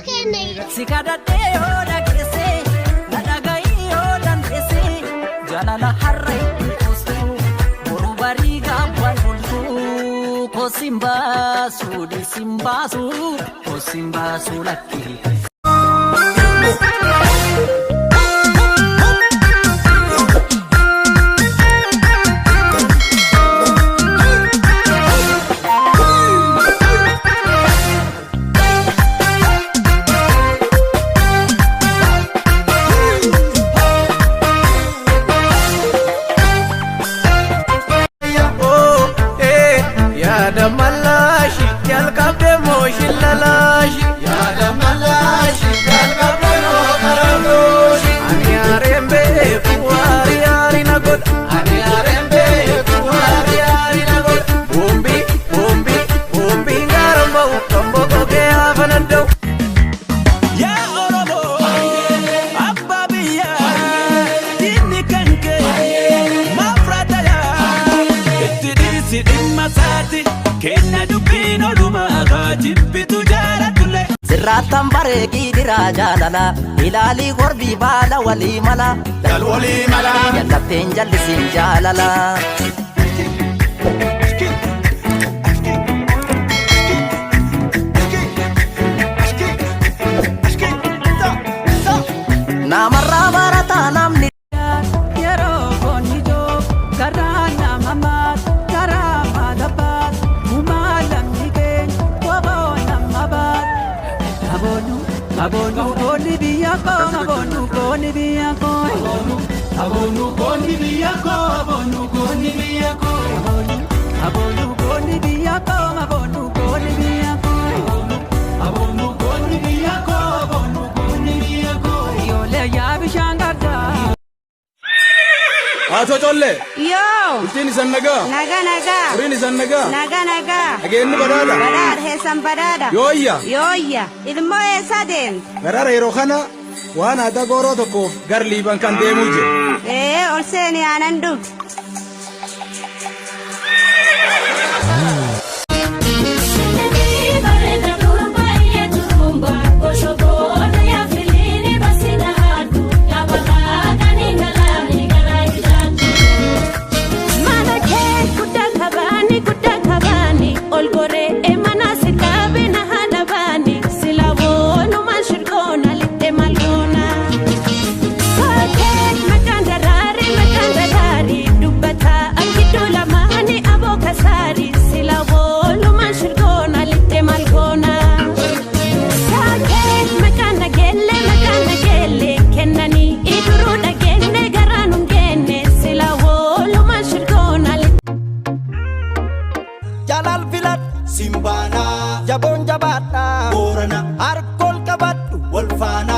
kenna. Si kadhadhee yoo dhageesse, na dhaga'ii yoo dandeesse, jaalala har'a itti kuustu, boru barii gaabbaan bultu, kosin baasu, dhiisin baasu, kosin baasu lakki. Yaada mallaashi jalqabde mooshin lalaashi. Yaada mallaashi jalqabde moo karamdooshi. Ani aareen beeku waari yaari na godha. Ani aareen beeku waari yaari na godha. Boombi boombi boombiin gaaroon ba'u kan boqogee hafan adda'u. Yaa Oromoo, abbaa biyyaa, diinni kan kee maaf raatayaa? Itti dhiisi dhimma isaati, kenna dubbiin odumaa haa jibbitu jaalatullee. Sirraattan bareegii diraa jaalala, ilaalii korbii baala walii mala. Jal walii mala. Jallatteen jallisiin jaalala. Namarraa barataa namni. Yeroo foonni joo karaa nama maat karaa maala baat uumaa lamni keenya koboo nama baat. Aboonu aboonu koonni biyya koo, aboonu koonni biyya koo. Aboonu koonni biyya koo, aboonu koonni biyya koo. Aboonu koonni biyya koo, aboonu koonni biyya koo. Aboonu koonni biyya koo, aboonu koonni biyya koo. Ijoollee yaa bishaan gargaar. Haatoo collee. Yoo. Bultiin isan nagaa. Naga nagaa. Horiin isan nagaa. Naga nagaa. Nageenyi badhaadha. Badhaadha, heessan badhaadha. Yooyya. Yooyya. Ilmoo eessa deemte? Garara yeroo kana waan aadaa gooroo tokkoof gar Liiban kan deemuu jira. Ee, ol seeni aanan dhugi. Mana kee guddaa kabaani, guddaa kabaani, ol goree mana si qabe na haadha baani, sila boonumaan shirkoona lixxe malgoona. Saakee maqaan daraari, maqaan daraari, dubbataa akkidduu lamaani aboo kasaari, sila boonumaan shirkoona lixxe malgoona. Saakee maqaan nageelle, maqaan nageelle, kennanii iduruu dhageenne garaan hin geenne, sila woolumaan shirkoona lixxe. Jalal filadhu simbaanaa, jaboon jabaadhaa, Boorana harkool qabadhu wal faanaa.